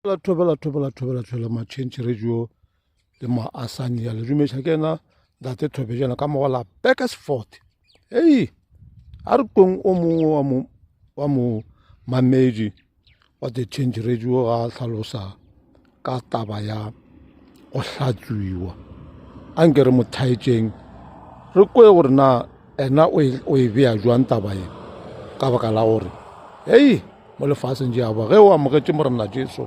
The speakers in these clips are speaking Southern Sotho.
La thobela thobela thobela thobela Machange Radio le Maasania le dumeša ke ena ntate Thobejana ka mogola Bakersford. Hei, a re kweng o mongwe wa mo wa mo mamedi wa The Change Radio ga a hlalosa ka taba ya go hlatswiwa. A nke re mo thaetšeng re kwe gore na ena o e, o e bea jwang taba e ka baka la gore hei mo lefaseng je aba ge o amogetše Morena Jesu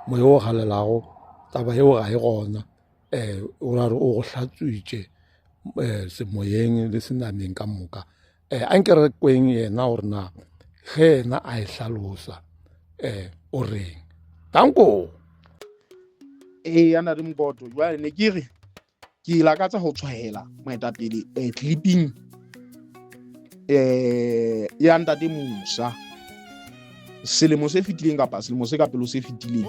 moya o galelago taba yeo ga e gona um o ra re o go hlatswitše um semoyeng le senameng ka moka um a nke re kweng yena gore na ge yena a e hlalosa um o reng tanko. Ee, ya na le mokoto jwale ne ke re ke lakatsa ho tshwahela moetapele clipping ya ntate Musa selemo se fetileng kapa selemo se ka pelo se fetileng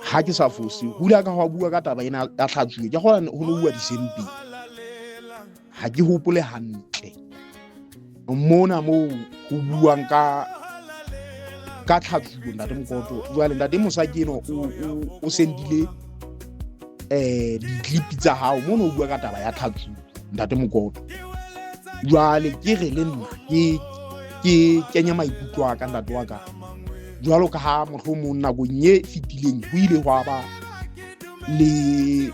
ha ke sa fose ho ile ka hwa bua ka taba ena ya tlhatsuwe ke gona ho no bua disempeng ha ke hopole hantle mona moo ho buang ka ka tlhatsuo ntate Mokoto. Jwale ntate Mosa ke eno o sendile di-clip tsa hao mono o bua ka taba ya tlhatsuo ntate Mokoto. Jwale ke re le nna ke ke kenya maikutlo a ka ntate wa ka jwalo ka ha mohlomong nakong e fetileng ho ile hwa ba le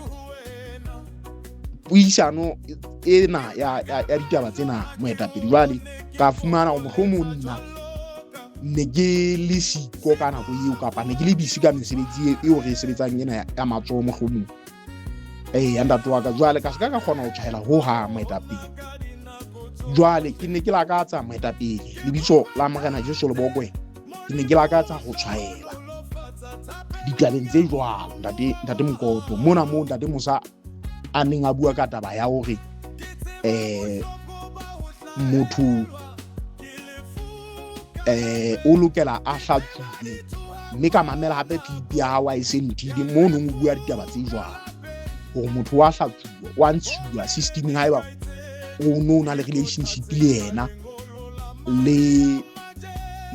puisano ena ya ya ditaba tsena moetapele. Jwale ka fumana gore mohlomong nna ne ke le siko ka nako eo kapa ne ke le busy ka mesebetsi eo re e sebetsang ena ya matsoho mohlomong ee ya ntate wa ka. Jwale ka se ka ka kgona ho tshwaela ho hang moetapele. Jwale ke ne ke lakatsa moetapele lebitso la Morena Jesu le bokwe, ke ne ke lakatsa ho tshwaela ditabeng tse jwalo ntate ntate Mokoto mona moo ntate Mosa a neng a bua ka taba ya hore motho o lokela a hlatsuwe, mme ka mamela hape clip ya hao a e sentile mo nong o bua ditaba tse jwalo hore motho wa hlatsuwa wa ntshuwa systemeng haeba o no na le relationship le yena le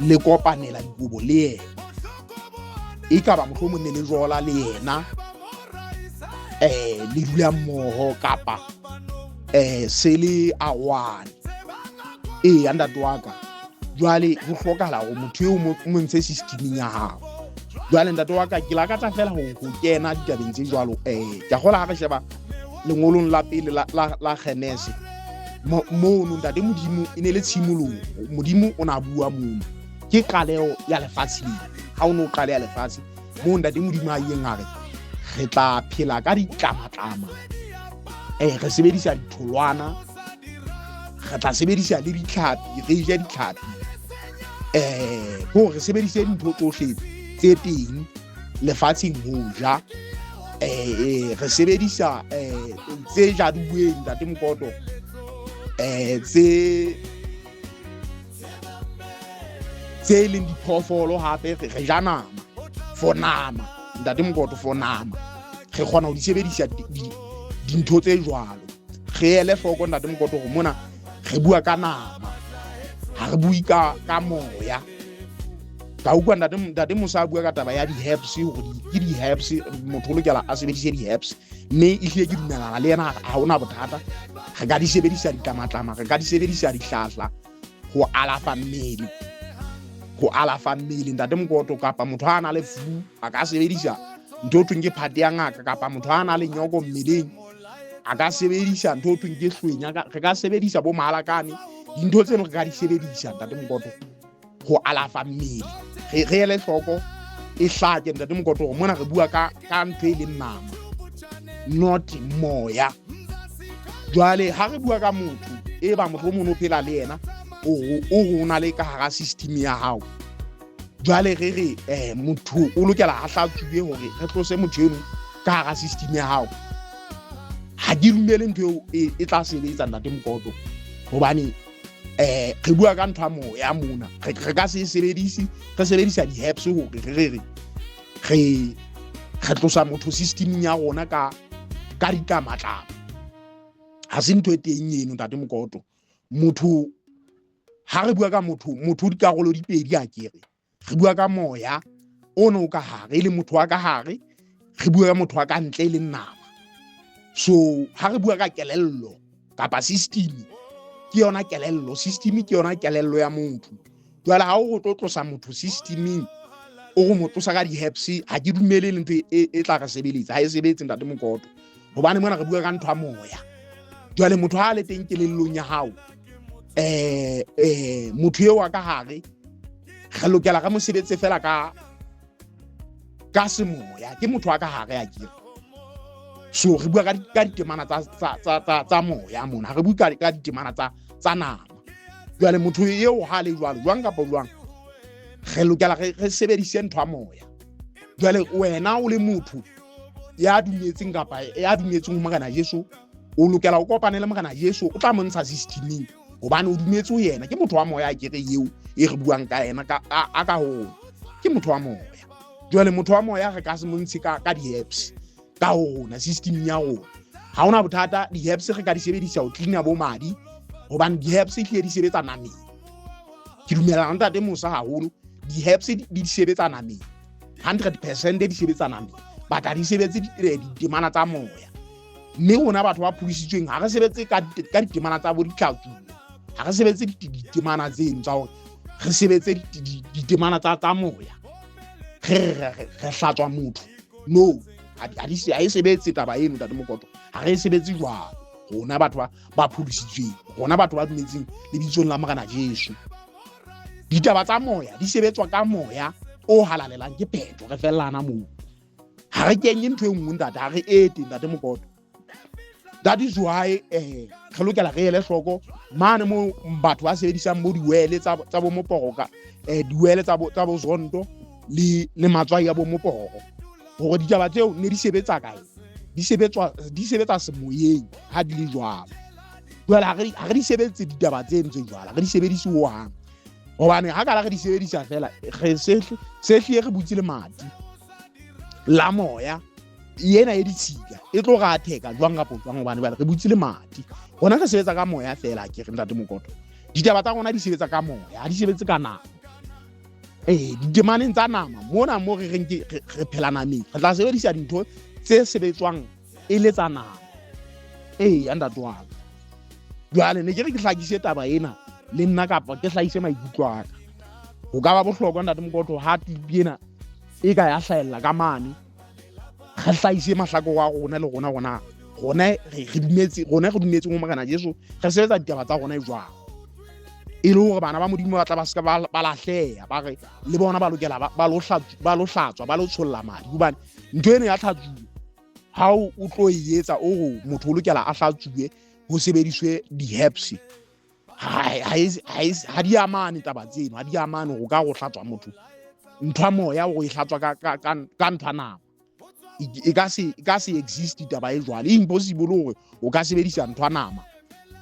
le kopanela dikobo le yena e ka ba mohlomong ne le jola le yena le dula mmoho kapa se le awane ee ya ntate wa ka. Jwale ho hlokahala hore motho eo mo ntshe systemeng ya hao. Jwale ntate wa ka ke lakatsa fela ho kena ditabeng tse jwalo. Ke a kgola ha re sheba lengolong la pele la Genese mono ntate Modimo e ne le tshimoloho. Modimo o na bua mono ke qaleho ya lefatshe lena. Ha o no qaleha lefatshe moo ntate Modimo a ileng a re re tla phela ka ditlamatlama, re sebedisa ditholwana, re tla sebedisa le ditlhapi, re je ditlhapi, ko re sebedise dintho tsohle tse teng lefatsheng ho ja, re sebedisa tse jaduweng ntate Mokoto, tse tse leng diphoofolo hape re ja nama for nama ntate Mokoto, for nama re kgona ho di sebedisa dintho tse jwalo. Re ele hloko ntate Mokoto hore mona re bua ka nama, ha re bue ka ka moya. Ka utlwa ntate ntate Mosa a bua ka taba ya di-herbs hore ke di-herbs motho o lokela a sebedise di-herbs, mme ehlile ke dumelana le yena ha hona bothata. Re ka di sebedisa ditlamatlama, re ka di sebedisa dihlahla ho alafa mmele, ho alafa mmele ntate Mokoto. Kapa motho ha a na le flu a ka sebedisa ntho e thweng ke phate ya ngaka, kapa motho ha a na le nyoko mmeleng a ka sebedisa ntho e thweng ke hlwenya. Re ka sebedisa bo mahalakane, dintho tseno re ka di sebedisa ntate Mokoto ho alafa mmele. Re ele hloko e hlake ntate Mokoto hore mona re bua ka ka ntho e leng nama, not moya. Jwale ha re bua ka motho e ba motho o mong o phela le yena o o na le ka hara system ya hao, jwale re re motho o lokela a hlatsuwe hore re tlose motho eno ka hara system ya hao. Ha ke dumele ntho eo e tla sebetsa ntate Mokoto, hobane re bua ka ntho ya moya mona. Re ka se sebedise, re sebedisa di-herbs hore re re re re tlosa motho systemeng ya rona ka ka ditlamatlama. Ha se ntho e teng eno ntate Mokoto. Motho ha re bua ka motho, motho o dikarolo di pedi, a kere re bua ka moya O no ka hare, e leng motho wa ka hare, re bua ka motho wa ka ntle, e leng nama. So ha re bua ka kelello kapa system, ke yona kelello. System ke yona kelello ya motho. Jwale ha o tlo tlosa motho systeming, o go mo tlosa ka di-herbs, ha ke dumele le ntho e tla re sebeletsa. Ha e sebetse, ntate Mokoto, hobane mona re bua ka ntho ya moya. Jwale motho ha a le teng kelellong ya hao, motho eo wa ka hare, re lokela re mo sebetse fela ka semoya. Ke motho wa ka hare a kere. So re bua ka ditemana tsa moya mona, ha re bue ka ditemana tsa nama. Jwale motho eo ha le jwalo, jwang kapa jwang, re lokela re sebedise ntho ya moya. Jwale wena o le motho ya dumetseng kapa ya dumetseng ho Morena Jesu, o lokela o kopane le Morena Jesu, o tla mo ntsha systeming, hobane o dumetse ho yena. Ke motho wa moya a kere eo e re buang ka yena a ka ho ke motho wa moya. Jwale motho wa moya re ka se mo ntshe ka di-herbs ka ho rona, systeming ya rona. Ha hona bothata, di-herbs re ka di sebedisa ho cleana bo madi, hobane di-herbs hlile di sebetsa nameng. Ke dumellana ntate Mosa haholo, di-herbs di sebetsa nameng 100%, di sebetsa nameng, but ha di sebetse ditemana tsa moya. Mme rona batho ba phodisitsweng ha re sebetse ka ditemana tsa bo ditlhatsuo, ha re sebetse ditemana tseno tsa hore re sebetse ditemana tsa moya, re hlatswa motho. No, ha e sebetse taba eno, ntate Mokoto, ha re e sebetse jwalo. Rona batho ba phodisitsweng, rona batho ba dumetseng lebitsong la Morena Jesu, ditaba tsa moya di sebetswa ka moya o halalelang. Ke phetho, re fellana moo. Ha re kenye ntho e nngwe, ntate, ha re ete, ntate Mokoto. That is why re lokela re ele hloko mane mo batho ba sebedisang bo diwele tsa bo moporoka, diwele tsa bo zonto le matswai a bo moporoko, hore ditaba tseo ne di sebetsa kae. Di sebetsa semoyeng ha di le jwalo. Jwale ha re di sebetse ditaba tseno tse jwalo, ha re di sebedise hohang, hobane ha kala re di sebedisa fela, re se hlile re butse lemati la moya yena e ditshila e tlo ra theka jwang kapa jwang, hobane jwale re butse lemati. Rona re sebetsa ka moya fela, ke re, ntate Mokoto. Ditaba tsa rona di sebetsa ka moya, ha di sebetse ka nama. Ditemaneng tsa nama mona mo re reng ke re phela nameng, re tla sebedisa dintho tse sebetswang e le tsa nama. Eya, ntate wa ka, jwale ne ke re ke hlakise taba ena le nna, kapa ke hlahise maikutlo a ka. Ho ka ba bohlokwa, ntate Mokoto, ha clip ena e ka ya hlahella ka mane, re hlahise mahlakore a rona le rona, rona re dumetse, rona re dumetse ho Morena Jesu, re sebetsa ditaba tsa rona jwang, e le hore bana ba Modimo ba tla ba seka ba lahleha, ba re le bona ba lokela ba lo hlatswa, ba lo tsholla madi. Hobane ntho eno ya tlhatsuo, ha o tlo e etsa, o re motho o lokela a hlatsuwe ho sebediswe di-herbs, ha di amane taba tseno, ha di amane. Ho ka go hlatswa motho ntho ya moya, o e hlatswa ka ntho ya nama, e ka se exist taba e jwalo. E impossible hore o ka sebedisa ntho ya nama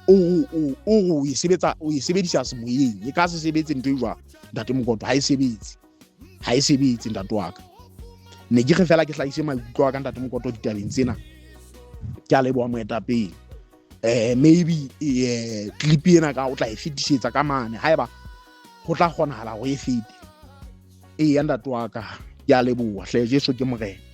o e sebetsa, o e sebedisa semoyeng. E ka se sebetse ntho e jwalo, ntate Mokoto, ha e sebetse, ha e sebetse, ntate wa ka. Ne ke re fela ke hlahise maikutlo a ka, ntate Mokoto, ditabeng tsena. Ke a leboha, moetapele. Maybe clip ena ka o tla e fetisetsa ka mane haeba ho tla kgonahala hore e fete. Eya, ntate wa ka, ke a leboha hle. Jesu ke Morena.